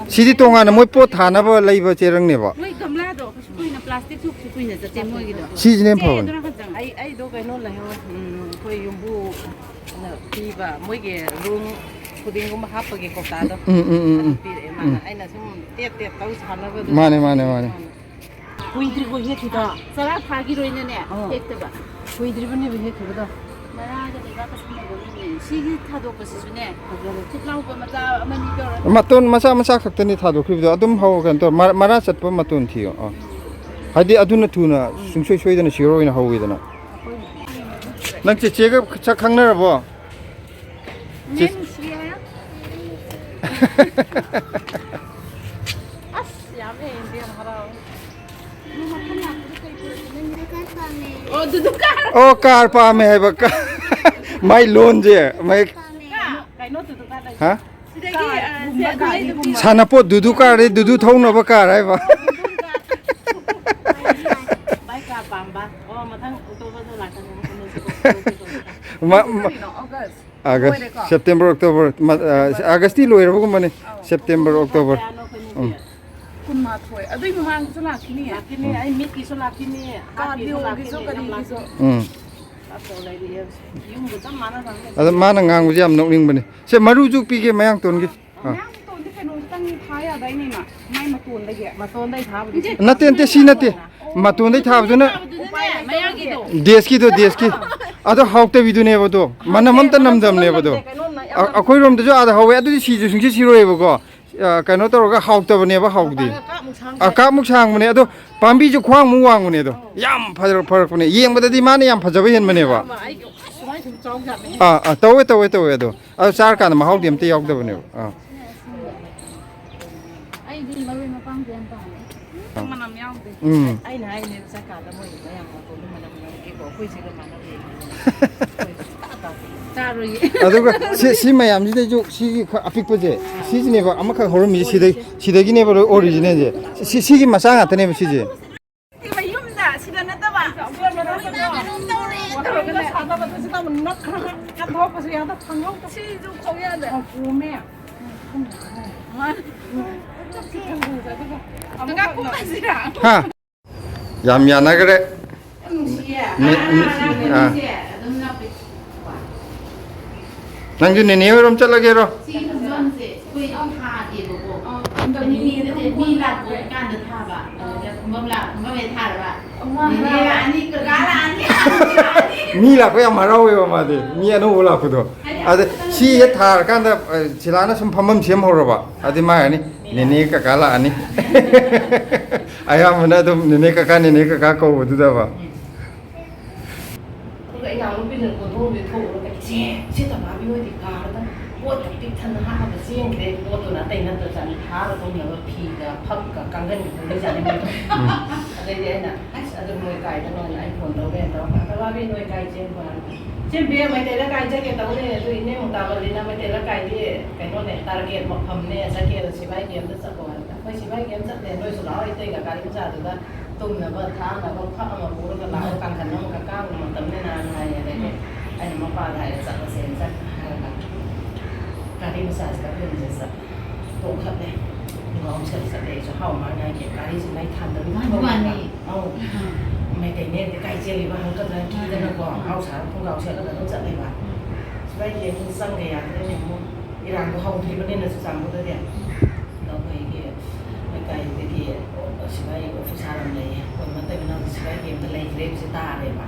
ꯁꯤꯗꯤ ꯇꯣꯉꯥꯟꯅ ꯃꯣꯏ ꯄꯣꯠ ꯊꯥꯅꯕ ꯂꯩꯕ ꯆꯦꯔꯪꯅꯦꯕ꯫ ꯃꯣꯏ ꯒꯝꯂꯥꯗꯣ ꯀꯩꯁꯨ ꯀꯨꯏꯅ, ꯄ꯭ꯂꯥꯁꯇꯤꯛꯁꯨ ꯀꯩꯁꯨ ꯀꯨꯏꯅ ꯆꯠꯇꯦ ꯃꯣꯏꯒꯤꯗꯣ꯫ ꯁꯤꯁꯤꯅ ꯍꯦꯟꯅ ꯆꯦ ꯐꯕꯅꯤ꯫ ꯑꯗꯨꯅ ꯐꯖꯕꯅꯤ꯫ ꯑꯩ, ꯑꯩꯗꯣ ꯀꯩꯅꯣ ꯂꯩꯍꯧꯋꯦ, ꯎꯝ, ꯑꯩꯈꯣꯏ ꯌꯨꯝꯕꯨꯅ ꯄꯤꯕ ꯃꯣꯏꯒꯤ ꯔꯨꯝ ꯈꯨꯗꯤꯡꯒꯨꯝꯕ ꯍꯥꯞꯄꯒꯤ ꯀꯧꯇꯥꯗꯣ꯫ ꯎꯝ, ꯎꯝ, ꯎꯝ, ꯑꯗꯨ ꯎꯝ꯫ ꯄꯤꯔꯛꯑꯦ ꯃꯥꯅ꯫ ꯎꯝ꯫ ꯑꯩꯅ ꯁꯨꯝ ꯇꯦꯠ ꯇꯦꯠ ꯇꯧ ꯁꯥꯟꯅꯕꯗꯨꯗ꯫ ꯃꯥꯅꯦ, ꯃꯥꯅꯦ, ꯃꯥꯅꯦ꯫ ꯀꯨꯏꯗ꯭ꯔꯤꯀꯣ ꯍꯦꯛꯈꯤꯗ꯫ ꯆꯔꯥ ꯐꯥꯒꯤꯔꯣꯏꯅꯅꯦ, ꯑꯥ꯫ ꯍꯦꯛꯇꯕ꯫ ꯀꯨꯏꯗ꯭ꯔꯤꯕꯅꯦꯕ ꯍꯦꯛꯈꯤꯕꯗꯣ꯫ ꯃꯔꯥꯒ ꯂꯩꯕꯥꯛꯀ ꯁꯝꯅꯕ ꯃꯤꯅꯦ꯫ ꯁꯤꯒꯤ ꯊꯥꯗꯣꯛꯄꯁꯤꯁꯨꯅꯦ, ꯐꯖꯔꯦ꯫ ꯊꯨꯞ ꯂꯥꯎꯕ ꯃꯆꯥ ꯑꯃꯅꯤ ꯇꯧꯔꯒ꯫ ꯃꯇꯣꯟ ꯃꯆꯥ ꯃꯆꯥ ꯈꯛꯇꯅꯤ ꯊꯥꯗꯣꯛꯈꯤꯕꯗꯣ꯫ ꯑꯗꯨꯝ ꯍꯧ-, ꯀꯩꯅꯣ ꯇꯧ-, ꯃꯔꯥ, ꯃꯔꯥ ꯆꯠꯄ ꯃꯇꯣꯟ ꯊꯤꯌꯣ꯫ ꯑꯥ꯫ ꯍꯥꯏꯗꯤ ꯑꯗꯨꯅ ꯊꯨꯅ ꯁꯨꯡꯁꯣꯏ ꯁꯣꯏꯗꯅ ꯁꯤꯌꯣꯔ ꯑꯣꯏꯅ ꯍꯧꯋꯤꯗꯅ꯫ ꯅꯪ ꯆꯦꯆꯦꯒ ꯁꯛ ꯈꯪꯅꯔꯕꯣ? ꯆꯦ- ꯅꯨꯡꯁꯤꯌꯦ꯫ ꯑꯁ, ꯌꯥꯝꯃꯦ, ꯏꯕꯦꯝ ꯍꯔꯥꯎ꯫ ꯑꯣ, ꯗꯨꯗꯨ ꯀꯥꯔ꯫ ꯑꯣ, ꯀꯥꯔ ꯄꯥꯝꯃꯦ ꯍꯥꯏꯕ꯫ ꯀꯥ-, ꯃꯥꯏ ꯂꯣꯟꯁꯦ, ꯃꯥꯏ ꯀꯥ-, ꯀꯩꯅꯣ ꯗꯨꯗꯨ ꯀꯥꯔ ꯂꯩ꯫ ꯍꯥ? ꯁꯤꯗꯒꯤ, ꯑ, ꯁꯦ-, ꯁꯥꯟꯅꯄꯣꯠ ꯗꯨꯗꯨ ꯀꯥꯔꯗꯤ ꯗꯨꯗꯨ ꯊꯧꯅꯕ ꯀꯥꯔ ꯍꯥꯏꯕ꯫ ꯕꯥꯏꯛ ꯀꯥꯔ ꯄꯥꯝꯕ꯫ ꯑꯣ, ꯃꯊꯪ ꯑꯣꯛꯇꯣꯕꯔꯗ ꯂꯥꯛꯀꯅꯤ꯫ ꯃ-, ꯃ-, ꯀꯔꯤꯅꯣ? ꯑꯣꯒꯁ꯫ ꯑꯥꯒꯁ, ꯂꯣꯏꯔꯦꯀꯣ? ꯁꯦꯞꯇꯦꯝꯕꯔ, ꯑꯣꯛꯇꯣꯕꯔ, ꯃ-, ꯑ, ꯑꯥꯒꯁꯇꯤ ꯂꯣꯏꯔꯕꯒꯨꯝꯕꯅꯤ꯫ ꯑꯧ꯫ September, October. ꯀꯌꯥꯅꯣ ꯑꯩꯈꯣꯏꯅꯤꯒꯤ? ꯎꯝ꯫ ꯀꯨꯟꯃꯥꯊꯣꯏ꯫ ꯑꯗꯨꯏ ꯃꯃꯥꯡꯗꯁꯨ ꯂꯥꯛꯈꯤꯅꯤ꯫ ꯂꯥꯛꯈꯤꯅꯤ, ꯑꯩ ꯃꯤꯠꯀꯤꯁꯨ ꯂꯥꯛꯈꯤꯅꯤ, ꯍꯥꯔꯠꯀꯤꯁꯨ ꯀꯥꯔꯗꯤꯑꯣꯒꯤꯁꯨ ꯂꯥꯛꯈꯤꯅꯤ, ꯌꯥꯝ ꯀꯔꯤꯒꯤꯁꯨ꯫ ꯂꯥꯛꯈꯤꯅꯤ꯫ ꯎꯝ꯫ ꯂꯥꯛꯇꯧ ꯂꯩꯔꯤ, ꯌꯦꯡꯁꯤ꯫ ꯌꯨꯝꯒ ꯆꯞ ꯃꯥꯟꯅꯗꯕꯅꯤ꯫ ꯑꯗ ꯃꯥꯅ ꯉꯥꯡꯕꯁꯦ ꯌꯥꯝ ꯅꯣꯛꯅꯤꯡꯕꯅꯤ꯫ ꯁꯦ, ꯃꯔꯨꯁꯨ ꯄꯤꯒꯦ ꯃꯌꯥꯡꯇꯣꯟꯒꯤ꯫ ꯑꯥ꯫ ꯃꯌꯥꯡꯇꯣꯟꯗꯤ ꯀꯩꯅꯣ ꯈꯤꯇꯪ ꯊꯥ ꯌꯥꯗꯥꯏꯅꯦ, ꯏꯃꯥ? ꯃꯥꯏ ꯃꯇꯣꯟꯗꯒꯤ꯫ ꯃꯇꯣꯟꯗꯩ ꯊꯥꯕꯗꯨꯗꯤ꯫ ꯅꯠꯇꯦ, ꯅꯠꯇꯦ, ꯁꯤ ꯅꯠꯇꯦ꯫ ꯃꯇꯣꯟꯗꯩ ꯊꯥꯕꯗꯨꯅ꯫ ꯎꯄꯥꯏ ꯂꯩꯇꯦ꯫ ꯃꯌꯥꯡꯒꯤꯗꯣ꯫ ꯗꯦꯁꯀꯤꯗꯣ, ꯗꯦꯁꯀꯤ꯫ ꯑꯗꯣ ꯍꯥꯎꯇꯕꯤꯗꯨꯅꯦꯕ ꯑꯗꯣ꯫ ꯃꯅꯝ ꯑꯝꯇ ꯅꯝꯗꯕꯅꯦꯕ ꯑꯗꯣ꯫ ꯀꯩꯅꯣꯝ ꯅ-, ꯌꯥꯝ ꯑ-, ꯑꯩꯈꯣꯏꯔꯣꯝꯗꯁꯨ ꯑꯥꯗ ꯍꯧꯋꯦ, ꯑꯗꯨꯗꯤ ꯁꯤꯁꯨ ꯁꯨꯡꯁꯤ ꯁꯤꯔꯣꯏꯕꯀꯣ꯫ ꯑ, ꯀꯩꯅꯣ ꯇꯧꯔꯒ ꯍꯥꯎꯇꯕꯅꯦꯕ, ꯍꯥꯎꯗꯤ꯫ ꯃꯄꯥꯟꯒ ꯀꯥꯞꯃꯨꯛ ꯁꯥꯡ ꯑ, ꯀꯥꯞꯃꯨꯛ ꯁꯥꯡꯕꯅꯦ, ꯑꯗꯣ ꯄꯥꯝꯕꯤꯁꯨ ꯈ꯭ꯋꯥꯡꯃꯨꯛ ꯋꯥꯡꯕꯅꯦ ꯑꯗꯣ꯫ ꯌꯥꯝ ꯐꯖ-, ꯐꯔꯛꯄꯅꯦ꯫ ꯌꯦꯡꯕꯗꯗꯤ ꯃꯥꯅ ꯌꯥꯝ ꯐꯖꯕ ꯍꯦꯟꯕꯅꯦꯕ꯫ ꯑꯩꯒꯤ ꯁꯨꯃꯥꯏꯅ ꯁꯨꯝ ꯆꯥꯎ ꯌꯥꯗꯦ꯫ ꯑꯥ, ꯑꯥ, ꯇꯧꯋꯦ, ꯇꯧꯋꯦ, ꯇꯧꯋꯦ ꯑꯗꯣ꯫ ꯑꯗꯣ ꯆꯥꯔꯀꯥꯟꯗ ꯃꯍꯥꯎꯗꯤ ꯑꯝꯇ ꯌꯥꯎꯗꯕꯅꯦꯕ꯫ ꯑꯥ꯫ ꯑꯩꯗꯤ ꯃꯔꯣꯏ ꯃꯄꯥꯡꯁꯦ ꯌꯥꯝ ꯄꯥꯝꯃꯦ꯫ ꯃꯅꯝ ꯌꯥꯎꯗꯦ꯫ ꯎꯝ꯫ ꯑꯩꯅ ꯍꯥꯏꯅꯦ, ꯆꯠꯀꯥꯟꯗ ꯃꯣꯏ ꯃꯌꯥꯝ ꯃꯇꯣꯟꯗ ꯃꯅꯝ ꯅꯝꯒꯦꯀꯣ, ꯑꯩꯈꯣꯏ ꯁꯤꯒ ꯃꯥꯟꯅꯗꯦ꯫ ꯆꯥꯔꯣꯏꯌꯦ꯫ ꯑꯗꯨꯒ ꯁꯤ, ꯁꯤ ꯃꯌꯥꯝꯁꯤꯗꯩꯁꯨ ꯁꯤꯒꯤ ꯈ꯭ꯋꯥꯏ ꯑꯄꯤꯛꯄꯁꯦ, ꯁꯤꯁꯤꯅꯦꯕ ꯑꯃꯈꯛ ꯍꯧꯔꯝꯃꯤꯁꯦ, ꯁꯤꯗꯩ, ꯁꯤꯗꯒꯤꯅꯦꯕ ꯂꯣꯏ ꯑꯣꯔꯤꯖꯤꯅꯦꯜꯁꯦ꯫ ꯁꯤ, ꯁꯤꯒꯤ ꯃꯆꯥ ꯉꯥꯛꯇꯅꯦꯕ ꯁꯤꯁꯦ꯫ ꯃꯌꯨꯝꯗ, ꯁꯤꯗ ꯅꯠꯇꯕ꯫ ꯀꯩꯅꯣꯝ ꯇꯧꯔꯦ ꯇꯧꯔꯒꯅꯦ꯫ ꯁꯤꯗ ꯑꯃꯨꯛ ꯅꯞꯈ꯭ꯔꯒ ꯀꯟꯊꯣꯛꯄꯁꯨ ꯌꯥꯗ ꯐꯪꯍꯧꯗ꯫ ꯁꯤꯁꯨ ꯀꯧ ꯌꯥꯗꯦ꯫ ꯑꯣ, ꯄꯣꯝꯃꯦ꯫ ꯀꯀꯥ ꯀꯨꯝꯍꯟꯁꯤꯔꯥ? ꯍꯥ? ꯌꯥꯝ ꯌꯥꯅꯈ꯭ꯔꯦ꯫ ꯌꯥꯝ ꯅꯨꯡꯁꯤꯌꯦ꯫ ꯃꯤ-, ꯃꯤ-, ꯑꯥ꯫ ꯑꯥ꯫ ꯅꯪꯁꯨ ꯅꯦꯅꯦ ꯍꯣꯏꯔꯣꯝ ꯆꯠꯂꯒꯦꯔꯣ? ꯁꯤ ꯈꯨꯟꯗꯣꯟꯁꯦ ꯑꯩꯈꯣꯏ ꯊꯥꯗꯦꯕꯀꯣ꯫ ꯑꯥ꯫ ꯅꯦꯅꯦꯗꯗꯤ ꯃꯤ ꯂꯥꯛꯄ ꯀꯥꯟꯗ ꯊꯥꯕ꯫ ꯑꯗꯨꯗ ꯀꯨꯝꯕꯝ ꯂꯥꯛ-, ꯀꯨꯝꯕꯝ ꯍꯦꯛ ꯊꯥꯔꯕ꯫ ꯑꯃ ꯅꯦꯅꯦ ꯂꯥꯛꯑꯅꯤ, ꯀꯀꯥ ꯂꯥꯛꯑꯅꯤ꯫ ꯃꯤ ꯂꯥꯛꯄ ꯌꯥꯝ ꯍꯔꯥꯎꯋꯦꯕ ꯃꯥꯗꯤ꯫ ꯃꯤ ꯑꯅꯧꯕ ꯂꯥꯛꯄꯗꯣ꯫ ꯑꯗ ꯁꯤ ꯍꯦꯛ ꯊꯥꯔꯀꯥꯟꯗ, ꯑ, ꯁꯤꯂꯥꯅ ꯁꯨꯝ ꯐꯝꯐꯝ ꯁꯦꯝꯍꯧꯔꯕ꯫ ꯑꯗꯨꯗꯤ ꯃꯥ ꯍꯥꯏꯅꯤ, "ꯅꯦꯅꯦ ꯀꯀꯥ ꯂꯥꯛꯑꯅꯤ"꯫ ꯑꯌꯥꯝꯕꯅ ꯑꯗꯨꯝ ꯅꯦꯅꯦ ꯀꯀꯥ, ꯅꯦꯅꯦ ꯀꯀꯥ ꯀꯧꯕꯗꯨꯗꯕ꯫ ꯑꯗꯨꯒ ꯏꯅꯥꯎꯅꯨꯄꯤꯗꯨꯅ ꯀꯣꯟꯊꯣꯡꯗꯨꯗ ꯊꯣꯛꯎꯔꯒ, "ꯏꯆꯦ, ꯁꯤ ꯇꯃꯥꯕꯤ ꯍꯣꯏꯗꯤ ꯀꯥꯔꯗ ꯄꯣꯠꯀ ꯄꯤꯛ ꯊꯟꯅ ꯍꯥꯞꯄꯒ ꯆꯦꯟꯈ꯭ꯔꯦ꯫ ꯄꯣꯠꯇꯨꯅ ꯑꯇꯩ ꯅꯠꯇ꯭ꯔꯖꯥꯠꯅꯤ, ꯊꯥꯔ ꯇꯧꯅꯕ ꯐꯤꯒ ꯐꯛꯀ ꯀꯥꯡꯒꯟꯒ ꯄꯨꯔꯖꯥꯠꯅꯤ ꯃꯣꯏꯗꯣ꯫" ꯎꯝ꯫ ꯑꯗꯩꯗꯤ ꯑꯩꯅ, "ꯑꯁ, ꯑꯗꯨ ꯅꯣꯏ ꯀꯥꯏꯗꯅꯣꯅ?" ꯑꯩ ꯐꯣꯟ ꯇꯧꯔꯦ, ꯇꯧꯔꯒ, "ꯇꯃꯥꯕꯤ, ꯅꯣꯏ ꯀꯥꯏ ꯆꯦꯟꯕ?" ꯍꯥꯏꯔꯒ, "ꯆꯦꯟꯕꯤ, ꯃꯩꯇꯩꯗ ꯀꯥꯏ ꯆꯠꯀꯦ ꯇꯧꯅꯦ, ꯑꯗꯨ ꯏꯅꯦ ꯃꯨꯛꯇꯥꯕꯜꯂꯤꯅ ꯃꯩꯇꯩꯗ ꯀꯥꯏꯗꯤ ꯀꯩꯅꯣꯅꯦ, ꯇꯥꯔꯒꯦꯠ ꯃꯐꯝꯅꯦ, ꯆꯠꯀꯦ, ꯑꯗꯣ ꯁꯤꯕꯥꯏ ꯀꯦꯝꯗ ꯆꯠꯂꯣ" ꯍꯥꯏꯕꯗ, "ꯑꯩꯈꯣꯏ ꯁꯤꯕꯥꯏ ꯀꯦꯝ ꯆꯠꯂꯦ, ꯅꯣꯏꯁꯨ ꯂꯥꯛꯑꯣ, ꯏꯇꯩꯒ ꯒꯥꯔꯤ ꯃꯆꯥꯗꯨꯗ ꯇꯨꯝꯅꯕ ꯊꯥꯅꯕ ꯐꯛ ꯑꯃ ꯄꯨꯔꯒ ꯂꯥꯛꯑꯣ, ꯀꯥꯡꯈꯟ ꯑꯃꯒ ꯀꯥꯡꯕ ꯃꯇꯝꯅꯤꯅ" ꯍꯥꯏꯌꯦ꯫ ꯑꯗꯩꯗꯤ ꯑꯩꯅ ꯃꯄꯥꯗ ꯍꯥꯏꯔꯦ, "ꯆꯠꯂꯁꯦꯅ ꯆꯠ-" ꯍꯥꯏꯔꯒ ꯒꯥꯔꯤ ꯃꯆꯥꯁꯤꯗ ꯑꯩꯈꯣꯏ ꯍꯧꯖꯤꯛ ꯆꯠ-, ꯇꯣꯡꯈꯠꯂꯦ꯫ ꯈꯣꯡꯒ꯭ꯔꯥꯎ ꯑꯃ ꯁꯦꯠꯂ ꯆꯠꯂꯦ꯫ ꯑꯩꯁꯨ ꯍꯥꯎ ꯃꯥꯅ ꯍꯥꯏꯒꯦ, ꯒꯥꯔꯤꯁꯦ ꯃꯩ ꯊꯥꯟꯗꯕꯤ ꯃꯥꯅꯤ, ꯊꯧꯔꯤꯕ꯫ ꯃꯥꯅꯤ꯫ ꯑꯧ꯫ ꯎꯝ꯫ ꯃꯩꯇꯩꯅꯦꯗꯤ ꯀꯥꯏ ꯆꯦꯜꯂꯤꯕ ꯍꯪꯀꯗ꯭ꯔꯥ ꯀꯤꯗꯅꯀꯣ, ꯎꯝ꯫ ꯍꯥꯎ ꯁꯥꯔ ꯈꯣꯡꯒ꯭ꯔꯥꯎ ꯁꯦꯠꯂꯒ ꯑꯗꯨꯝ ꯆꯠꯂꯦꯕ꯫ ꯎꯝ꯫ ꯁꯤꯐꯥꯏ ꯀꯦꯝꯁꯤꯗ ꯆꯪꯒꯦ ꯌꯥꯗ꯭ꯔꯦꯅꯦ ꯑꯃꯨꯛ꯫ ꯏꯔꯥꯡꯗꯣ ꯍꯧꯗ꯭ꯔꯤꯕꯅꯤꯅ ꯆꯨꯔꯆꯥꯟꯄꯨꯔꯗꯗꯤ꯫ ꯑꯗꯣ ꯑꯩꯈꯣꯏꯒꯤ ꯂꯩꯀꯥꯏꯗꯒꯤ ꯁꯤꯐꯥꯏ ꯑꯣꯐꯤꯁꯥꯔ ꯑꯃ ꯂꯩꯌꯦ꯫ ꯑꯩꯈꯣꯏ ꯃꯇꯩ ꯃꯅꯥꯎꯗꯤ ꯁꯤꯐꯥꯏ ꯀꯦꯝꯇ ꯂꯩꯇ꯭ꯔꯦ ꯍꯥꯏꯕꯁꯦ ꯇꯥꯔꯦꯕ꯫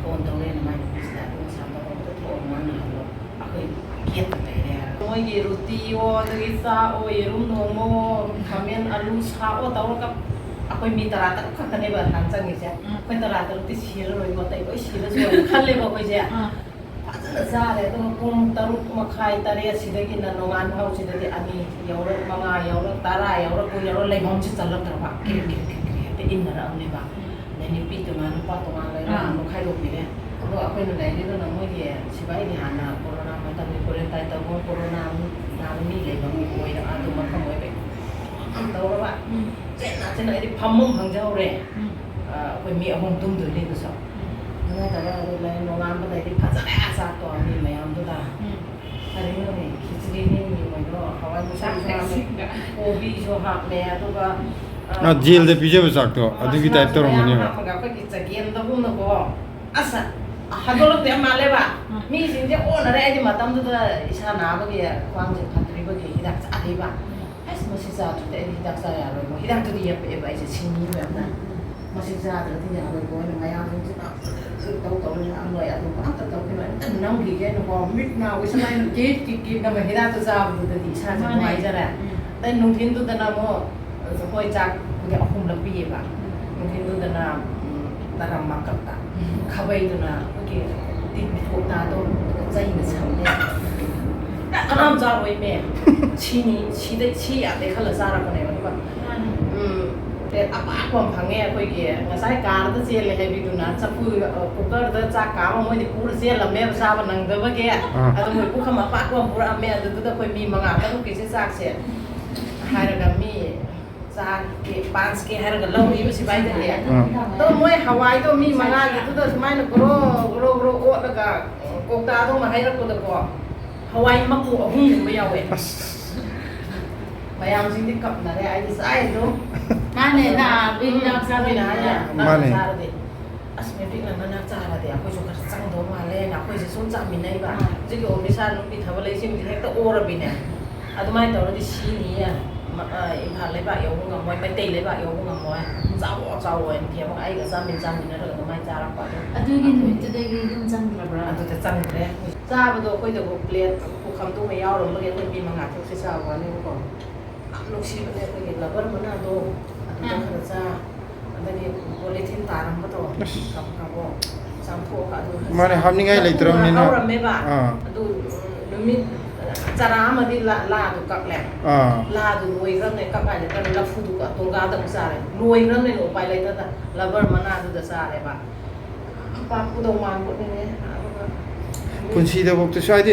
ꯐꯣꯟ ꯇꯧꯔꯦ ꯃꯥꯏ ꯅꯨꯄꯤꯁꯤꯗ, ꯑꯗꯨ ꯃꯁꯥ ꯃꯇꯣꯝꯇ ꯊꯣꯛꯑꯣ ꯃꯥꯅ ꯍꯜꯂꯣ꯫ ꯑꯩꯈꯣꯏ ꯒꯦꯠꯇ ꯂꯩꯔꯦ ꯍꯥꯏꯔꯒ꯫ ꯃꯣꯏꯒꯤ ꯔꯨꯇꯤꯑꯣ, ꯑꯗꯒꯤ ꯆꯥꯛꯑꯣ, ꯌꯦꯔꯨꯝ ꯊꯣꯡꯕꯑꯣ, ꯈꯥꯃꯦꯟ, ꯑꯂꯨ, ꯁꯥꯛꯑꯣ ꯇꯧꯔꯒ ꯑꯩꯈꯣꯏ ꯃꯤ ꯇꯔꯥ ꯇꯔꯨꯛ ꯈꯛꯇꯅꯦꯕ ꯅꯍꯥꯟ ꯆꯪꯉꯤꯁꯦ꯫ ꯎꯝ꯫ ꯑꯩꯈꯣꯏ ꯇꯔꯥ ꯇꯔꯨꯛꯇꯤ ꯁꯤꯔꯔꯣꯏꯀꯣ, ꯑꯇꯩ ꯂꯣꯏ ꯁꯤꯔꯁꯨ ꯈꯜꯂꯦꯕ ꯑꯩꯈꯣꯏꯁꯦ꯫ ꯑꯥ꯫ ꯐꯖꯅ ꯆꯥꯔꯦ꯫ ꯑꯗꯨꯒ ꯄꯨꯡ ꯇꯔꯨꯛ ꯃꯈꯥꯏ, ꯇꯔꯦꯠ ꯁꯤꯗꯒꯤꯅ ꯅꯣꯡꯉꯥꯟꯕ ꯍꯧꯁꯤꯗꯗꯤ ꯑꯅꯤ ꯌꯧꯔ, ꯃꯉꯥ ꯌꯧꯔ, ꯇꯔꯥ ꯌꯧꯔ, ꯀꯨꯟ ꯌꯧꯔ ꯂꯩꯐꯝꯁꯤ ꯆꯜꯂꯛꯇ꯭ꯔꯕ꯫ ꯀꯤꯔꯤꯛ, ꯀꯤꯔꯤꯛ, ꯀꯤꯔꯤꯛ, ꯀꯤꯔꯤꯛ ꯍꯦꯛꯇ ꯏꯟꯅꯔꯛꯑꯕꯅꯦꯕ꯫ ꯑꯗꯩ ꯅꯨꯄꯤ ꯇꯣꯉꯥꯟ, ꯅꯨꯄꯥ ꯇꯣꯉꯥꯟ ꯂꯩꯔ ꯑꯥ꯫ ꯑꯃꯨꯛ ꯈꯥꯏꯗꯣꯛꯄꯤꯔꯦ꯫ ꯑꯗꯣ ꯑꯩꯈꯣꯏꯅ ꯂꯩꯔꯤꯗꯨꯅ ꯃꯣꯏꯒꯤ ꯁꯤꯐꯥꯏꯒꯤ ꯍꯥꯟꯅ ꯀꯣꯔꯣꯅꯥ ꯃꯇꯝꯒꯤ quarantine ꯇꯧꯕ, ꯀꯣꯔꯣꯅꯥ ꯅꯥꯕ ꯃꯤ ꯂꯩꯐꯝꯒꯤ ꯑꯣꯏꯔ ꯑꯗꯨ ꯃꯐꯝ ꯑꯣꯏꯕꯩ ꯇꯧꯔꯕ꯫ ꯎꯝ꯫ ꯆꯦꯟꯅ ꯆꯦꯟꯅ ꯑꯩꯗꯤ ꯐꯝꯐꯝ ꯈꯪꯖꯍꯧꯔꯦ꯫ ꯎꯝ꯫ ꯑ, ꯑꯩꯈꯣꯏ ꯃꯤ ꯑꯍꯨꯝ ꯇꯨꯝꯗꯣꯏꯅꯤ ꯑꯗꯨꯁꯨ꯫ ꯎꯝ꯫ ꯑꯗꯨꯃꯥꯏꯅ ꯇꯧꯔꯒ ꯑꯗꯨ ꯂꯩ꯫ ꯅꯣꯡꯉꯥꯟꯕꯗꯩꯗꯤ ꯐꯖꯔꯦ ꯆꯥꯛꯇꯣ ꯃꯤ ꯃꯌꯥꯝꯗꯨꯗ꯫ ꯎꯝ꯫ ꯀꯔꯤꯅꯣꯅꯦ, ꯈꯤꯆ꯭ꯔꯤꯅꯦ, ꯃꯤ ꯃꯣꯏꯗꯣ ꯍꯋꯥꯏ ꯃꯨꯁꯣꯔꯤꯁꯨ ꯍꯥꯞꯄꯦ, ꯀꯣꯕꯤꯁꯨ ꯍꯥꯞꯄꯦ, ꯑꯗꯨꯒ, ꯑ, ꯑ, ꯖꯦꯜꯗ ꯄꯤꯖꯕ ꯆꯥꯛꯇꯣ ꯑꯗꯨꯒꯤ ꯃꯁꯥꯂꯥ ꯇꯥꯏꯞ ꯃꯌꯥꯝ ꯇꯧꯔꯝꯒꯅꯦꯕ꯫ ꯍꯥꯞꯄꯒ ꯑꯩꯈꯣꯏꯒꯤ ꯆꯒꯦꯝꯗꯒꯨꯝꯅꯀꯣ꯫ ꯑꯁ, ꯍꯟꯗꯣꯛꯂꯛꯇꯦ ꯌꯥꯝ ꯃꯥꯜꯂꯦꯕ꯫ ꯎꯝ꯫ ꯃꯤꯁꯤꯡꯁꯦ ꯑꯣꯟꯅꯔꯦ꯫ ꯑꯩꯗꯤ ꯃꯇꯝꯗꯨꯗ ꯏꯁꯥ ꯅꯥꯕꯒꯤ, ꯈ꯭ꯋꯥꯡꯁꯦ ꯐꯠꯇ꯭ꯔꯤꯕꯒꯤ ꯍꯤꯗꯥꯛ ꯆꯥꯗꯦꯕ꯫ ꯎꯝ꯫ ꯑꯁ, ꯃꯁꯤ ꯆꯥꯗ꯭ꯔꯗꯤ ꯑꯩꯗꯤ ꯍꯤꯗꯥꯛ ꯆꯥ ꯌꯥꯔꯣꯏꯀꯣ꯫ ꯍꯤꯗꯥꯛꯇꯨꯗꯤ ꯌꯦꯞꯄꯛꯑꯦꯕ ꯑꯩꯁꯦ, ꯁꯤꯡꯉꯤꯕ ꯌꯥꯝꯅ꯫ ꯎꯝ꯫ ꯃꯁꯤ ꯆꯥꯗ꯭ꯔꯗꯤ ꯌꯥꯔꯣꯏꯀꯣ꯫ ꯑꯩꯅ ꯃꯌꯥꯝꯁꯤꯡꯁꯦ ꯇꯧ ꯇꯧꯔꯒ ꯑꯃ ꯑꯗꯨꯝ ꯑꯝꯇ ꯇꯧꯈꯤꯅꯣ, ꯑꯝꯇ ꯅꯝꯈꯤꯒꯦꯅꯀꯣ꯫ ꯃꯤꯠ ꯅꯥ ꯎꯏꯁꯜꯂꯛꯑꯦ, ꯀꯤꯠ ꯀꯤꯠ ꯀꯤꯠꯅꯒ ꯍꯤꯗꯥꯛꯇꯣ ꯆꯥꯕꯗꯨꯗꯗꯤ ꯏꯁꯥꯁꯦ ꯃꯥꯅꯦ꯫ ꯅꯨꯡꯉꯥꯏꯖꯔꯦ꯫ ꯎꯝ꯫ ꯑꯗꯩ ꯅꯨꯡꯊꯤꯟꯗꯨꯗꯅ ꯑꯃꯨꯛ ꯍꯣꯏ ꯆꯥꯛꯄꯨꯗꯤ ꯑꯍꯨꯝꯂꯛ ꯄꯤꯌꯦꯕ꯫ ꯎꯝ꯫ ꯅꯨꯡꯊꯤꯟꯗꯨꯗꯅ, ꯎꯝ, ꯇꯔꯥ ꯃꯀꯛꯇ꯫ ꯎꯝ꯫ ꯈꯥꯕꯩꯗꯨꯅ ꯑꯩꯈꯣꯏꯒꯤ ꯇꯤꯟ ꯊꯣꯛꯇꯥꯗꯣ ꯆꯩꯅ ꯁꯝꯃꯦ꯫ ꯀꯅꯥꯝ ꯆꯥꯔꯣꯏꯃꯦ꯫ ꯁꯤꯅꯤ, ꯁꯤꯗ, ꯁꯤ ꯌꯥꯗꯦ ꯈꯜꯂ ꯆꯥꯔꯛꯄꯅꯦꯕ꯫ ꯑꯗꯨꯒ ꯃꯥꯅꯤ꯫ ꯎꯝ, ꯄ꯭ꯂꯦꯠ ꯑꯄꯥꯛꯄ ꯑꯃ ꯐꯪꯉꯦ ꯑꯩꯈꯣꯏꯒꯤ꯫ ꯉꯁꯥꯏ ꯀꯥꯔꯗ ꯆꯦꯜꯂꯦ ꯍꯥꯏꯕꯤꯗꯨꯅ ꯆꯐꯨ, ꯑ, ꯀꯨꯀꯔꯗ ꯆꯥꯛ ꯀꯥꯝꯃ ꯃꯣꯏꯗꯤ ꯄꯨꯔ ꯆꯦꯜꯂꯝꯃꯦꯕ ꯆꯥꯕ ꯅꯪꯗꯕꯒꯤ꯫ ꯑꯥ꯫ ꯑꯗꯣ ꯃꯣꯏ ꯄꯨꯈꯝ ꯑꯄꯥꯛꯄ ꯑꯃ ꯄꯨꯔꯛꯑꯝꯃꯦ꯫ ꯑꯗꯨꯗꯨꯗ ꯑꯩꯈꯣꯏ ꯃꯤ ꯃꯉꯥ ꯇꯔꯨꯛꯀꯤꯁꯦ ꯆꯥꯛꯁꯦ ꯍꯥꯏꯔꯒ ꯃꯤ ꯆꯥꯒꯦ, ꯄꯥꯟꯁꯀꯦ ꯍꯥꯏꯔꯒ ꯂꯧꯔꯤꯕ ꯁꯤꯐꯥꯏꯗꯒꯤ꯫ ꯑꯥ꯫ ꯑꯗꯣ ꯃꯣꯏ ꯍꯋꯥꯏꯗꯣ ꯃꯤ ꯃꯉꯥꯒꯤꯗꯨꯗ ꯁꯨꯃꯥꯏꯅ ꯒ꯭ꯔꯣ, ꯒ꯭ꯔꯣ, ꯒ꯭ꯔꯣ ꯑꯣꯠꯂꯒ ꯀꯧꯇꯥꯗꯧꯅ ꯍꯩꯔꯛꯄꯗꯀꯣ, ꯍꯋꯥꯏ ꯃꯀꯨ ꯑꯍꯨꯝꯒꯨꯝꯕ ꯌꯥꯎꯋꯦ꯫ ꯑꯁ꯫ ꯃꯌꯥꯝꯁꯤꯡꯗꯤ ꯀꯞꯅꯔꯦ, ꯑꯩꯗꯤ ꯆꯥꯏ ꯑꯗꯨꯝ꯫ ꯃꯥꯅꯦ, ꯅꯥꯕ ꯍꯤꯗꯥꯛ ꯆꯥꯕꯅꯤꯅ꯫ ꯃꯥꯅꯦ꯫ ꯆꯥꯔꯗꯤ, "ꯑꯁ, ꯃꯦꯕꯤꯛꯅ ꯃꯅꯥꯛ ꯆꯥꯔꯗꯤ ꯑꯩꯈꯣꯏꯁꯨ ꯈꯔ ꯆꯪꯗꯧ ꯃꯥꯜꯂꯦꯅ" ꯑꯩꯈꯣꯏꯁꯦ ꯁꯨꯝ ꯆꯥꯃꯤꯟꯅꯩꯕ꯫ ꯑꯥ꯫ ꯍꯧꯖꯤꯛꯀꯤ ꯑꯣꯐꯤꯁꯥꯔ ꯅꯨꯄꯤ ꯊꯕꯛ ꯂꯩꯁꯤꯡꯁꯦ ꯍꯦꯛꯇ ꯑꯣꯔꯕꯤꯅꯦ꯫ ꯑꯗꯨꯃꯥꯏꯅ ꯇꯧꯔꯗꯤ ꯁꯤꯅꯤꯌꯦ꯫ ꯃ-, ꯑ, ꯏꯝꯐꯥꯜ ꯂꯩꯕꯥꯛ ꯌꯧꯕ ꯉꯝꯃꯣꯏ, ꯃꯩꯇꯩ ꯂꯩꯕꯥꯛ ꯌꯧꯕ ꯉꯝꯃꯣꯏ꯫ ꯆꯥꯎꯑꯣ, ꯆꯥꯎꯑꯣ ꯍꯥꯏꯅ ꯊꯦꯝꯃꯒ ꯑꯩꯒ ꯆꯥꯃꯤꯟ-, ꯆꯥꯃꯤꯟꯅꯔꯒ ꯑꯗꯨꯃꯥꯏꯅ ꯆꯥꯔꯛꯄ ꯑꯗꯨꯝ꯫ ꯑꯗꯨꯒꯤ ꯅꯨꯃꯤꯠꯇꯨꯗꯒꯤ ꯑꯗꯨꯝ ꯆꯪꯗ꯭ꯔꯕ꯭ꯔꯥ? ꯑꯗꯨꯗ ꯆꯪꯗ꯭ꯔꯦ꯫ ꯆꯥꯕꯗꯣ ꯑꯩꯈꯣꯏꯗꯕꯨ ꯄ꯭ꯂꯦꯠ ꯄꯨꯈꯝꯗꯨꯃ ꯌꯥꯎꯔꯝꯕꯒꯤ ꯑꯩꯈꯣꯏ ꯃꯤ ꯃꯉꯥ ꯇꯔꯨꯛꯁꯦ ꯆꯥꯕ ꯋꯥꯅꯦꯕꯀꯣ꯫ ꯌꯥꯝ ꯅꯨꯡꯁꯤꯕꯅꯦ ꯑꯩꯈꯣꯏꯒꯤ ꯂꯕꯔ ꯃꯅꯥꯗꯣ, ꯑꯗꯨꯗ ꯑꯥ꯫ ꯈꯔ ꯆꯥ, ꯑꯗꯒꯤ ꯄꯣꯂꯤꯊꯤꯟ ꯇꯥꯔꯝꯕꯗꯣ, ꯑꯁ꯫ ꯀꯞ ꯀꯞꯄꯣ, ꯆꯥꯝꯊꯣꯛꯑꯒ ꯑꯗꯨ ꯈꯔ ꯃꯥꯅꯦ, ꯆꯥ꯫ ꯍꯥꯞꯅꯤꯡꯉꯥꯏ ꯂꯐꯨ ꯂꯩꯇ꯭ꯔꯕꯅꯤꯅ꯫ ꯍꯧꯔꯝꯃꯦꯕ꯫ ꯑꯥ꯫ ꯑꯗꯨ, ꯎꯝ, ꯅꯨꯃꯤꯠ ꯆꯔꯥ ꯑꯃꯗꯤ ꯂꯥ-, ꯂꯥꯗꯨ ꯀꯛꯂꯦ꯫ ꯑꯥ꯫ ꯂꯥꯗꯨ ꯂꯣꯏꯈ꯭ꯔꯕꯅꯦ, ꯀꯛ ꯍꯥꯏꯅ ꯀꯛꯂꯦ, ꯂꯐꯨꯗꯨ ꯀ-, ꯇꯣꯡꯒꯥꯗ ꯑꯃꯨꯛ ꯆꯥꯔꯦ꯫ ꯂꯣꯏꯈ꯭ꯔꯕꯅꯤꯅ ꯎꯄꯥꯏ ꯂꯩꯇꯗꯅ ꯂꯕꯔ ꯃꯅꯥꯗꯨꯗ ꯆꯥꯔꯦꯕ꯫ ꯌꯥꯝ ꯄꯥꯛꯄꯗꯧ ꯃꯥꯟꯕꯅꯤꯅꯦ꯫ ꯑꯗꯨꯒ ꯄꯨꯟꯁꯤꯗꯐꯥꯎꯗꯁꯨ ꯍꯥꯏꯗꯤ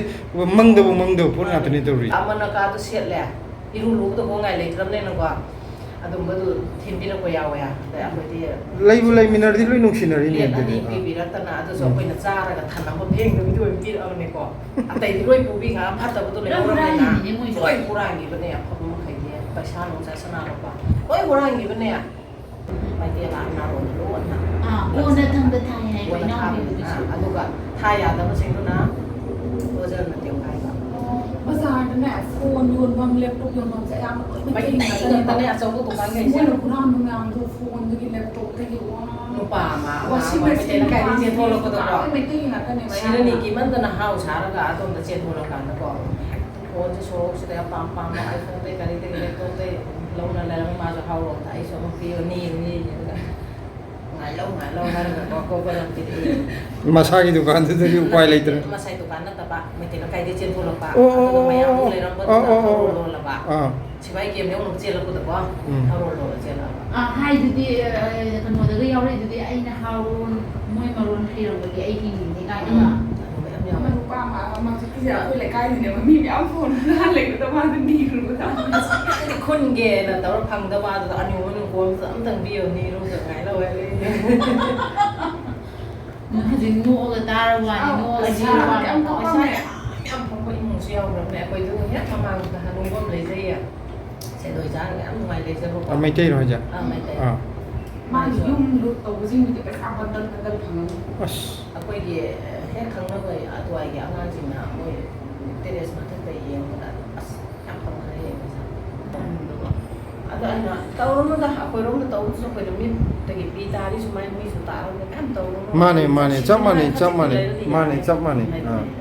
ꯃꯪꯗꯕꯨ ꯃꯪꯗꯕ ꯄꯣꯠ ꯉꯥꯛꯇꯅꯤ ꯇꯧꯔꯤ꯫ ꯑꯃꯅ ꯀꯥꯗꯨ ꯁꯦꯠꯂꯦ꯫ ꯏꯔꯨ ꯂꯨꯕꯗ ꯍꯣꯡꯉꯥꯏ ꯂꯩꯇ꯭ꯔꯕꯅꯤꯅꯀꯣ, ꯑꯗꯨꯝꯕꯗꯨ ꯊꯤꯟꯕꯤꯔꯛꯄ ꯌꯥꯎꯋꯦ꯫ ꯑꯗꯩ ꯑꯩꯈꯣꯏꯗꯤ ꯂꯩꯕꯨ ꯂꯩꯃꯤꯟꯅꯔꯗꯤ ꯂꯣꯏ ꯅꯨꯡꯁꯤꯅꯔꯤꯅꯦ ꯄ꯭ꯂꯦꯠ ꯑꯗꯨꯗꯤ꯫ ꯑꯅꯤ ꯄꯤꯕꯤꯔꯛꯇꯅ, ꯑꯗꯨꯁꯨ ꯎꯝ꯫ ꯑꯩꯈꯣꯏꯅ ꯆꯥꯔꯒ ꯊꯝꯂꯝꯕ ꯐꯦꯡꯗꯕꯤꯗ ꯑꯣꯏꯅ ꯄꯤꯔꯛꯑꯕꯅꯤꯀꯣ꯫ ꯑꯇꯩꯗꯤ ꯂꯣꯏ ꯄꯨꯕꯤꯈ꯭ꯔ ꯐꯠꯇꯕꯗꯣ ꯂꯣꯏ ꯂꯩꯍꯧꯔꯕꯅꯤꯅ ꯍꯨꯔꯥꯟꯈꯤꯕꯅꯦ ꯃꯣꯏꯁꯨ꯫ ꯂꯣꯏ ꯍꯨꯔꯥꯟꯈꯤꯕꯅꯦ꯫ ꯑꯐꯕ ꯃꯈꯩꯗꯤ ꯄꯩꯁꯥ ꯅꯨꯡꯁꯥ ꯁꯅꯥ ꯂꯨꯄꯥ ꯂꯣꯏ ꯍꯨꯔꯥꯟꯈꯤꯕꯅꯦ꯫ ꯃꯩꯇꯩ ꯂꯥꯛ ꯅꯥꯔꯣꯟ ꯂꯣꯟꯅ ꯑꯥ, ꯀꯣꯟꯅ ꯊꯪꯗ ꯊꯥꯏ ꯍꯥꯏꯕ ꯀꯣꯟꯅ ꯏꯅꯥꯎꯄꯤꯗꯨꯁꯨ꯫ ꯊꯥꯕꯅꯤ꯫ ꯑꯥ, ꯑꯗꯨꯒ ꯊꯥ ꯌꯥꯗꯕꯁꯤꯡꯗꯨꯅ ꯑꯣꯖꯥꯅ ꯇꯦꯝ ꯍꯥꯏꯕ꯫ ꯕꯖꯥꯔꯗꯅꯦ ꯐꯣꯟ ꯌꯣꯟꯐꯝ, ꯂꯦꯞꯇꯣꯞ ꯌꯣꯟꯐꯝꯁꯦ ꯑꯌꯥꯝꯕ ꯂꯣꯏ ꯃꯩꯇꯩꯒꯤ ꯃꯩꯇꯩꯒꯤ ꯉꯥꯛꯇꯅꯦ, ꯉꯥꯛꯇꯅꯦ꯫ ꯑꯆꯧꯕ ꯗꯨꯀꯥꯟꯈꯩꯁꯦ꯫ ꯃꯣꯏꯅ ꯍꯨꯔꯥꯟꯕ ꯃꯌꯥꯝꯗꯣ ꯐꯣꯟꯗꯒꯤ, ꯂꯦꯞꯇꯣꯞꯇꯒꯤ, ꯋꯥ꯫ ꯅꯨꯄꯥ ꯑꯃ, ꯑꯉꯥꯡ ꯋꯥꯁꯤꯡ ꯑꯃ, ꯃꯦꯆꯤꯟ ꯃꯩꯇꯩ ꯂꯩꯀꯥꯏꯗꯒꯤ ꯃꯌꯥꯝꯗꯣ ꯆꯦꯟꯊꯣꯛꯂꯛꯄꯗꯀꯣ꯫ ꯂꯣꯏ ꯃꯩꯇꯩꯒꯤ ꯉꯥꯛꯇꯅꯦꯕ ꯁꯤꯔꯅꯤ ꯑꯌꯥꯝꯕ꯫ ꯀꯤꯃꯟꯗꯅ ꯍꯥꯎ ꯁꯥꯔꯒ ꯑꯗꯣꯝꯗ ꯆꯦꯟꯊꯣꯛꯂꯀꯥꯟꯗꯀꯣ꯫ ꯐꯣꯟꯁꯦ ꯁꯣꯔꯣꯛꯁꯤꯗ ꯑꯄꯥꯝ ꯄꯥꯝꯕ iPhone-ꯗꯩ ꯀꯔꯤꯗꯩ ꯂꯦꯞꯇꯣꯞꯇꯩ ꯂꯧꯅ ꯂꯩꯔꯒ ꯃꯥꯁꯨ ꯍꯥꯎꯔꯣꯝꯗ ꯑꯩꯁꯨ ꯑꯃ ꯄꯤꯔꯣ, ꯅꯤꯔꯨ, ꯅꯤꯔꯨ, ꯑꯗꯨꯒ ꯉꯥꯏꯂꯧ, ꯉꯥꯏꯂꯧ ꯍꯥꯏꯔꯒꯀꯣ ꯀꯣꯕꯔ ꯑꯃ ꯄꯤꯔꯛꯑꯦ꯫ ꯃꯁꯥꯒꯤ ꯗꯨꯀꯥꯟꯗꯨꯗꯗꯤ ꯎꯄꯥꯏ ꯂꯩꯇ꯭ꯔꯦ꯫ ꯃꯁꯥꯏ ꯗꯨꯀꯥꯟ ꯅꯠꯇꯕ, ꯃꯩꯇꯩ ꯂꯩꯀꯥꯏꯗꯩ ꯆꯦꯟꯊꯣꯛꯂꯛꯄ꯫ ꯑꯣ, ꯑꯣ, ꯑꯗꯨꯒ ꯑꯣ, ꯃꯌꯥꯝ ꯑꯣ, ꯂꯩꯔꯝꯕꯗꯨꯗ ꯑꯣ, ꯑꯣ, ꯑꯣ꯫ ꯍꯥꯎꯔꯣ ꯂꯣꯜꯂꯕ꯫ ꯑꯥ꯫ ꯁꯤꯐꯥꯏ ꯀꯦꯝ ꯌꯧꯅꯕ ꯆꯦꯜꯂꯛꯄꯗꯀꯣ, ꯎꯝ꯫ ꯍꯥꯎꯔꯣ ꯂꯣꯜꯂ ꯆꯦꯜꯂꯛꯑꯕ꯫ ꯑꯥ, ꯍꯥꯏꯗꯨꯗꯤ, ꯑ, ꯀꯩꯅꯣꯗꯒ ꯌꯥꯎꯔꯛꯏꯗꯨꯗꯤ, "ꯑꯩꯅ ꯍꯥꯎꯔꯣ, ꯃꯣꯏ ꯃꯔꯣꯟ ꯍꯩꯔꯝꯕꯒꯤ ꯑꯩ ꯍꯤꯡꯉꯤꯅꯤ" ꯀꯥꯏꯅꯒ꯫ ꯎꯝ꯫ ꯑꯗꯨ ꯃꯌꯥꯝ ꯌꯥꯎꯋꯦ꯫ ꯑꯃ ꯅꯨꯄꯥ ꯑꯃ, ꯑꯃ ꯍꯧꯖꯤꯛꯀꯤꯁꯦ ꯑꯩꯈꯣꯏ ꯂꯩꯀꯥꯏꯗꯅꯦꯕ, ꯃꯤ ꯃꯌꯥꯝ ꯐꯣꯟ ꯍꯨꯔꯥꯟ ꯂꯩꯕꯗ ꯃꯥꯗꯣ ꯅꯤꯔꯨꯕꯗ꯫ ꯈꯨꯟꯒꯦꯅ ꯇꯧꯔ ꯐꯪꯗꯕ ꯑꯗꯨꯗ ꯑꯅꯨ ꯃꯅꯨꯡ ꯀꯣꯝꯗ ꯑꯝꯇꯪ ꯄꯤꯌꯣ, ꯅꯤꯔꯨꯕꯗ ꯉꯥꯏ ꯂꯧꯋꯦ꯫ ꯍꯧꯖꯤꯛ ꯅꯣꯛꯑꯒ ꯇꯥꯔꯕ ꯋꯥꯅꯤ, ꯑꯥꯎ, ꯅꯣꯛꯑꯒ ꯄꯩꯁꯥ ꯇꯥꯔꯕ ꯌꯥꯝ ꯋꯥꯅꯤ꯫ ꯄꯩꯁꯥ ꯌꯥꯝ, ꯌꯥꯝ ꯐꯪꯕ ꯏꯃꯨꯡꯁꯨ ꯌꯥꯎꯈ꯭ꯔꯕꯅꯦ꯫ ꯑꯩꯈꯣꯏꯗꯨ ꯍꯦꯛ ꯃꯃꯥꯡꯗ ꯍꯅꯨꯕ ꯑꯃ ꯂꯩꯖꯩꯌꯦ꯫ ꯁꯦꯟꯗꯣꯏ ꯆꯥꯔꯒ ꯌꯥꯝ ꯅꯨꯡꯉꯥꯏ ꯂꯩꯖꯕꯀꯣ꯫ ꯑ, ꯃꯩꯇꯩꯔꯣ ꯍꯥꯏꯁꯦ? ꯑꯥ, ꯃꯩꯇꯩ꯫ ꯑꯥ꯫ ꯃꯥꯒꯤ ꯌꯨꯝꯗꯣ ꯇꯧꯕꯁꯤꯡꯗꯨꯗꯤ ꯄꯩꯁꯥ ꯕꯟꯗꯜ ꯕꯟꯗꯜ ꯐꯪꯉꯝꯅꯤ꯫ ꯑꯁ꯫ ꯑꯩꯈꯣꯏꯒꯤ ꯍꯦꯛ ꯈꯪꯅꯕ ꯑꯗꯨꯋꯥꯏꯒꯤ ꯑꯉꯥꯡꯁꯤꯡꯅ ꯃꯣꯏ ꯇꯦꯔꯦꯁ ꯃꯊꯛꯇ ꯌꯦꯡꯕꯗ ꯑꯁ ꯌꯥꯝ ꯐꯪꯈ꯭ꯔꯦ ꯄꯩꯁꯥ꯫ ꯑꯗꯣ ꯑꯩꯅ ꯇꯧꯔꯨꯅꯨꯗ, ꯑꯩꯈꯣꯏꯔꯣꯝꯗ ꯇꯧꯕꯗꯨꯁꯨ ꯑꯩꯈꯣꯏꯅ ꯃꯤꯠꯇꯒꯤ ꯄꯤ ꯇꯥꯔꯤ ꯁꯨꯃꯥꯏꯅ ꯃꯤꯁꯨ ꯇꯥꯔꯝꯗ ꯃꯌꯥꯝ ꯇꯧꯔꯨꯅꯨ꯫ ꯃꯥꯅꯦ, ꯃꯥꯅꯦ, ꯆꯞ ꯃꯥꯟꯅꯩ, ꯆꯞ ꯃꯥꯟꯅꯩ, ꯂꯩꯔꯗꯤ ꯃꯥꯅꯦ, ꯌꯥꯔꯦ꯫ ꯆꯞ ꯃꯥꯟꯅꯩ꯫ ꯂꯩꯕꯅꯦ꯫ ꯑꯥ꯫